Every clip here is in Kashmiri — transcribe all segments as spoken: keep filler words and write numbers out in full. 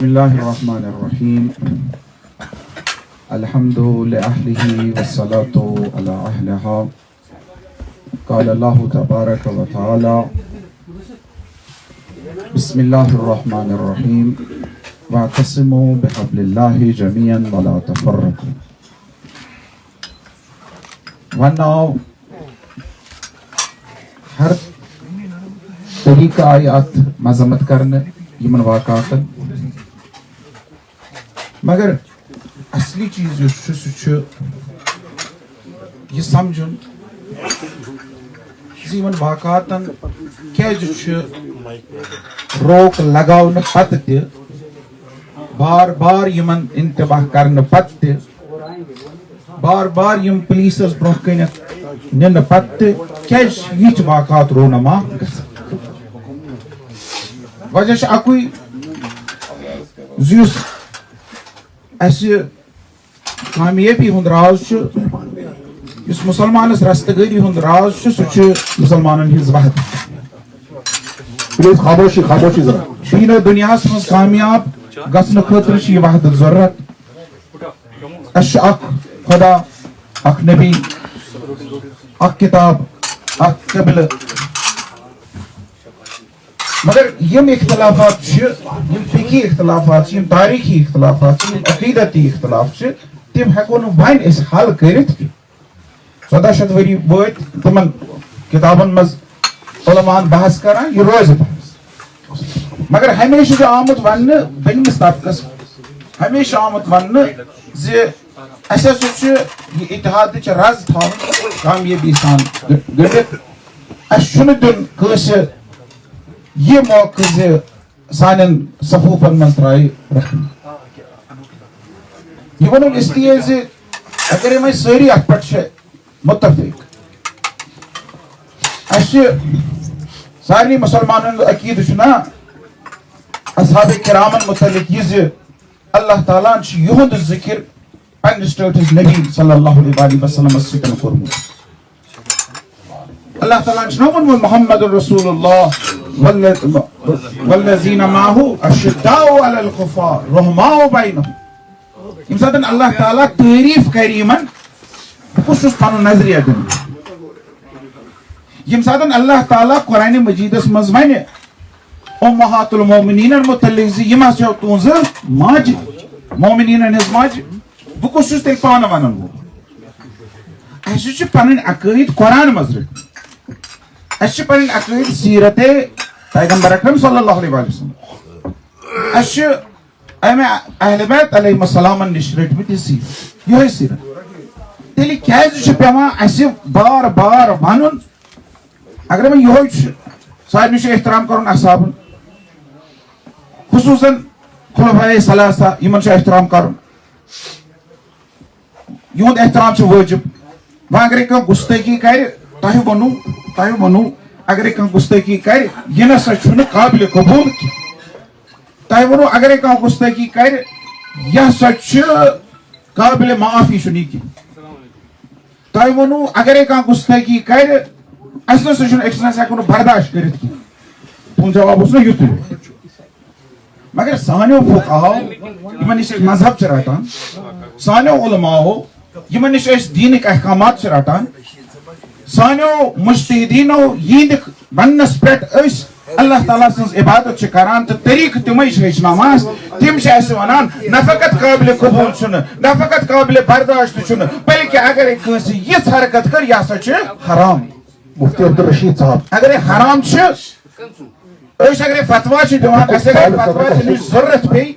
بسم الله الرحمن الرحيم. الحمد لأهله والصلاة على أهلها. قال الله تبارك وتعالى: بسم الله الرحمن الرحيم. واعتصموا بحبل الله جميعا ولا تفرقوا. وناو ہر طریقہٕ آیہِ اتھ مذمت کرنہٕ یِمن واقعاتن، مگر اصلی چیز یُس چھُ سُہ چھُ یہِ سمجھُن زِ یِمن واقعاتن کیازِ چھُ روک لگاونہٕ پتہٕ تہِ، بار بار یِمن انتباہ کرنہٕ پتہٕ تہِ، بار بار یِم پولیسس برونٛہہ کنٮ۪تھ نِنہٕ پتہٕ تہِ کیازِ چھِ یِتھۍ واقعات رونما گژھان؟ وجہ چھُ اکُے زِ یُس اسہِ کامیٲبی ہُنٛد راز چھُ، یُس مُسلمانس رستگٲری ہُنٛد راز چھُ، سُہ چھُ مُسلمانن ہٕنٛز وحدت۔ پلیز خاموشی، خاموشی ذرا۔ دیٖن و دُنیاہس منٛز کامیاب گژھنہٕ خٲطرٕ چھِ یہِ وحدت ضروٗرت۔ اَسہِ چھُ اکھ خدا، اکھ نبی، اکھ کتاب، اکھ قبلہٕ۔ مگر یِم اختلافات چھِ، یِم فقہی اختلافات چھِ، یِم تاریخی اختلافات چھِ، یِم عقیدتی اختلاف چھِ، تِم ہٮ۪کو نہٕ وۄنۍ أسۍ حل کٔرِتھ کینٛہہ۔ ژۄداہ شیٚتھ ؤری وٲتۍ تِمن کِتابن منٛز علماءن بحث کران، یہِ روزِ بحث۔ مگر ہمیشہِ چھُ آمُت وننہٕ بٔنمِس طبقس، ہمیشہِ چھُ آمُت وننہٕ زِ اسہِ ہسا چھُ یہِ اتحادٕچ رز تھاوٕنۍ کامیٲبی سان گٔنڈِتھ۔ اسہِ چھُنہٕ دیُن کٲنٛسہِ یہِ موقعہٕ زِ سانٮ۪ن صفوٗفن منٛز ترٛایہِ رخنہٕ۔ یہِ وَنُن اس لیے زِ اگر یِم أسۍ سٲری اَتھ پٮ۪ٹھ چھِ مُتفِق، اَسہِ چھِ سارنٕے مُسلمانَن ہُنٛد عقیٖدٕ چھُ نا اصحاب کرامن مُتعلِق یہِ زِ اللہ تعالیٰ ہن چھُ یِہُنٛد ذِکِر پننِس ٹٲٹھِس نبی صلی اللہ علیہ وسلمس سۭتۍ کوٚرمُت۔ اللہ تعالیٰ ہن چھُنہ ووٚنمُت، "محمد رسول اللہ والذ-، والذین معہ اشداء علی الکفار رحماء بینہم۔" ییٚمہِ ساتہٕ اللہ تعالیٰ تعریٖف کرِ یِمن، بہٕ کُس چھُس پنُن نظریہ دِوان؟ ییٚمہِ ساتہٕ اللہ تعالیٰ قرآنِ مجیدس منٛز ونہِ امہات المومنینن متعلق زِ یِم ہسا چھَو تُہنٛزٕ ماجہِ، مومنینن ہٕنٛز ماجہِ، بہٕ کُس چھُس تیٚلہِ پانہٕ ونان وول؟ اَسہِ چھِ پنٕنۍ عقٲیِد قرآن منٛز رٔٹمٕتۍ۔ اَسہِ چھِ پنٕنۍ عقٲیِد سیٖرت پیغمبر اکرم صلی اللہ علیہ وسلم۔ اَسہِ چھِ اَمہِ اہل بیت علیہم السلامن نِش رٔٹمٕتۍ یہِ سیٖرت، یِہوٚے سیٖرت۔ تیٚلہِ کیٛازِ چھُ پٮ۪وان اَسہِ بار بار وَنُن؟ اگر وۄنۍ یِہوٚے چھُ، سارنٕے چھُ احترام کَرُن اصحابن، خصوٗصاً خلفائے ثلاثہ، یِمن چھُ احترام کَرُن۔ یِہُنٛد احترام چھُ وٲجِب۔ وۄنۍ اگرے کانٛہہ گُستٲخی کرِ، تۄہہِ ووٚنوُ، تۄہہِ ووٚنوُ، اگرے کانٛہہ گُستٲخی کرِ، یہِ نہ سا چھُنہٕ قابلِ قبوٗل کینٛہہ۔ تۄہہِ ووٚنوُ، اگرے کانٛہہ گُستٲخی کرِ، یہِ ہسا چھُ قابلِ معافی چھُنہٕ یہِ کینٛہہ۔ تۄہہِ ووٚنوُ، اگرے کانٛہہ گُستٲخی کرِ، اَسہِ نہ سا چھُنہٕ، أکِس نہ سا ہٮ۪کو نہٕ برداشت کٔرِتھ کینٛہہ۔ تُہُنٛد جواب اوس نہ یُتُے۔ مگر سانیو فقہاو، یِمن نِش أسۍ مذہب چھِ رٹان، سانیو علماو، یِمن نِش أسۍ دیٖنٕکۍ احکامات چھِ رٹان، سانیو مجتہدیٖنو یِہنٛدِ وننس پٮ۪ٹھ أسۍ اللہ تعالیٰ سٕنٛز عبادت چھِ کران تہٕ طریٖقہٕ تِمے چھِ ہیٚچھناوان اَسہِ، تِم چھِ اَسہِ ونان، نہ فقط قابلِ قبوٗل چھُنہٕ، نہ فقط قابلِ برداشت چھُنہٕ، بلکہِ اگرے کٲنٛسہِ یِژھ حرکت کٔر، یہِ ہسا چھِ حرام۔ مفتی عبدالرشید صاحب۔ اگرے حرام چھِ، أسۍ اگرے فتوا چھِ دِوان، اَسہِ اگرے فتوا دِنٕچ ضروٗرت پیٚیہِ،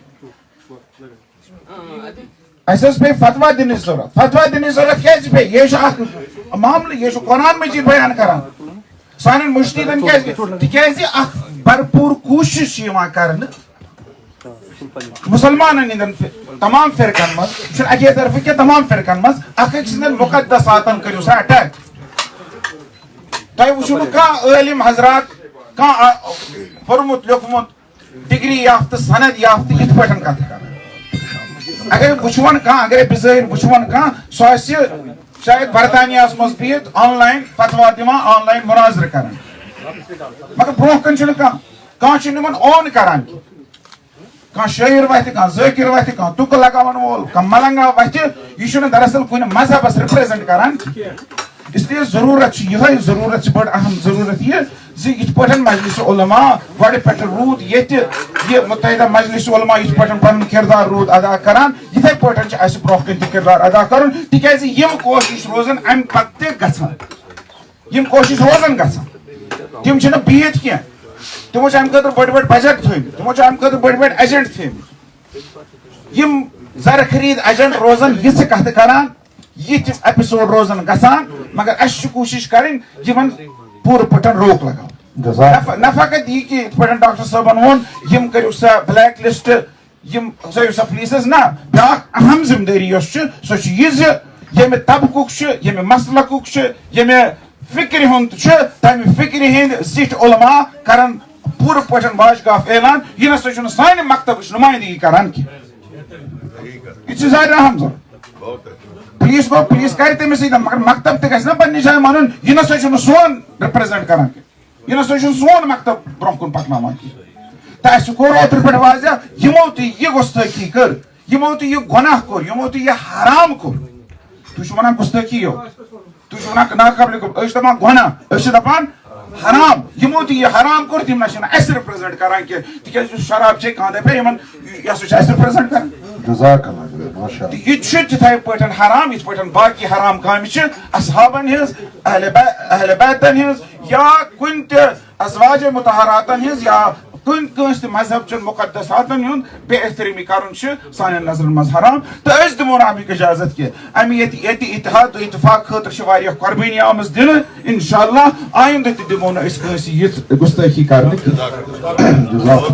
اَسہِ حظ پیٚیہِ فتوا دِنٕچ ضروٗرت۔ فتوا دِنٕچ ضروٗرت کیٛازِ پیٚیہِ؟ یہِ چھُ اکھ معاملہٕ، یہِ چھُ قرآن مجیٖد بیان کران۔ سانٮ۪ن مُجتہدن کیٛازِ؟ تِکیٛازِ اکھ بھرپوٗر کوٗشِش چھِ یِوان کرنہٕ مُسلمانن ہٕنٛدٮ۪ن فِ-، تمام فرقن منٛز، یہِ چھُنہٕ اَکے طرفہٕ کینٛہہ، تمام فرقن منٛز اکھ أکۍ سٕنٛدٮ۪ن مُقدساتن کٔرِو سا اٹیک۔ تۄہہِ وٕچھِو نہٕ کانٛہہ عٲلِم حضرات، کانٛہہ، آ، پوٚرمُت لیوٚکھمُت، ڈگری یافتہٕ، سند یافتہٕ یِتھ پٲٹھۍ کتھ کران۔ اگر وٕچھون کانٛہہ، اگر بظٲہِر وٕچھون کانٛہہ، سُہ آسہِ شاید برطانیہس منٛز بِہِتھ آن لاین فتوا دِوان، آن لاین مناظرٕ کران۔ مگر برونٛہہ کنہِ چھُنہٕ کانٛہہ، کانٛہہ چھُنہٕ یِمن اون کران کینٛہہ۔ کانٛہہ شٲعر وتھِ، کانٛہہ ذٲکر وتھِ، کانٛہہ تُکہٕ لگاوَن وول، کانٛہہ ملنگا وتھِ، یہِ چھُنہٕ دراصل کُنہِ مذہبس represent کران کینٛہہ۔ اس لیے ضروٗرت چھِ یِہے، ضروٗرت چھِ بٔڑ اہم ضروٗرت یہِ زِ یِتھ پٲٹھۍ مجلس علماء گۄڈٕ پٮ۪ٹھٕ روٗد ییٚتہِ، یہِ متحدہ مجلس علماء یِتھ پٲٹھۍ پنُن کردار روٗد ادا کران، یِتھے پٲٹھۍ چھُ اسہِ برونٛہہ کُن تہِ کردار ادا کرُن، تِکیازِ یِم کوٗشِش روزن امہِ پتہٕ تہِ گژھان۔ یِم کوٗشِش روزن گژھان، تِم چھِنہٕ بِہِتھ کینٛہہ۔ تِمو چھِ امہِ خٲطرٕ بٔڑۍ بٔڑۍ budget تھٲومٕتۍ، تِمو چھِ امہِ خٲطرٕ بٔڑۍ بٔڑۍ agent تھٲومٕتۍ۔ یِم زر خرید agent روزن یِژھٕ کتھٕ کران، یِتھۍ episode روزن گژھان، مگر اسہِ چھِ کوٗشِش کرٕنۍ یِمن پوٗرٕ پٲٹھۍ روک لگاوٕنۍ۔ جزاک۔ نہ ف-، نہ فقط یہِ کہِ یِتھ پٲٹھۍ ڈاکٹر صٲبن ووٚن، یِم کٔرِو سا blacklist، یِم تھٲیِو سا پُلیٖسَس۔ نہ، بیٛاکھ اہم ذمہٕ دٲری یۄس چھِ، سۄ چھِ یہِ زِ ییٚمہِ طبقُک چھُ، ییٚمہِ مسلکُک چھُ، ییٚمہِ فِکرِ ہُنٛد چھُ، تَمہِ فِکرِ ہِنٛدۍ زِٹھۍ علماء کرن پوٗرٕ پٲٹھۍ واش گاف اعلان۔ یہِ نہ سا چھُنہٕ سانہِ مکتبٕچ نُمٲیندگی کران کینٛہہ۔ یہِ چھُ زیادٕ اہم ضروٗرت۔ پُلیٖس گوٚو، پُلیٖس کرِ تٔمِس سۭتۍ، مگر مکتب تہِ گژھِ نہ پننہِ جایہِ مانُن، یہِ نہ سا چھُنہٕ سون represent کران کینٛہہ۔ یہِ نہ سا چھُنہٕ سون مکتب برونٛہہ کُن پکناوان کینٛہہ۔ تہٕ اَسہِ کوٚر اوترٕ پٮ۪ٹھ واضح، یِمو تہِ یہِ گۄستٲخی کٔر، یِمو تہِ یہِ گۄناہ کوٚر، یِمو تہِ یہِ حرام کوٚر، تُہۍ چھِو وَنان گۄستٲخی یو، تُہۍ چھِو وَنان ناقابل قبول، أسۍ چھِ دَپان گۄناہ، أسۍ چھِ دَپان حرام۔ یِمو تہِ یہِ حرام کوٚر، تِم نہ چھِنہٕ اَسہِ represent کران کینٛہہ، تِکیٛازِ یُس شراب چیٚیہِ کانٛہہ دَپہِ ہے یِمن، یہِ ہسا چھُ اَسہِ represent کران۔ جزاک اللہ خیر، ماشاء اللہ۔ تہٕ یہِ چھُ تِتھَے پٲٹھۍ حرام، یِتھ پٲٹھۍ باقی حرام کامہِ چھِ اصحابن ہِنٛز، اہل بے-، اہل بیتن ہِنٛز، یا کُنہِ تہِ ازواج مطہراتن ہٕنٛز یا کُنہِ کٲنٛسہِ تہِ مذہب چٮ۪ن مقدساتن ہُنٛد بے احترٲمی کرُن چھُ سانٮ۪ن نظرن منٛز حرام، تہٕ أسۍ دِمو نہٕ اَمیُک اجازت کینٛہہ۔ اَمہِ ییٚتہِ، ییٚتہِ اتحاد تہٕ اتفاق خٲطرٕ چھِ واریاہ قۄربٲنی آمٕژ دِنہٕ۔ انشاءاللہ آیندٕ تہِ دِمو نہٕ أسۍ کٲنٛسہِ یِژھ گُستٲخی کرنہٕ کینٛہہ۔ جزاک اللہ۔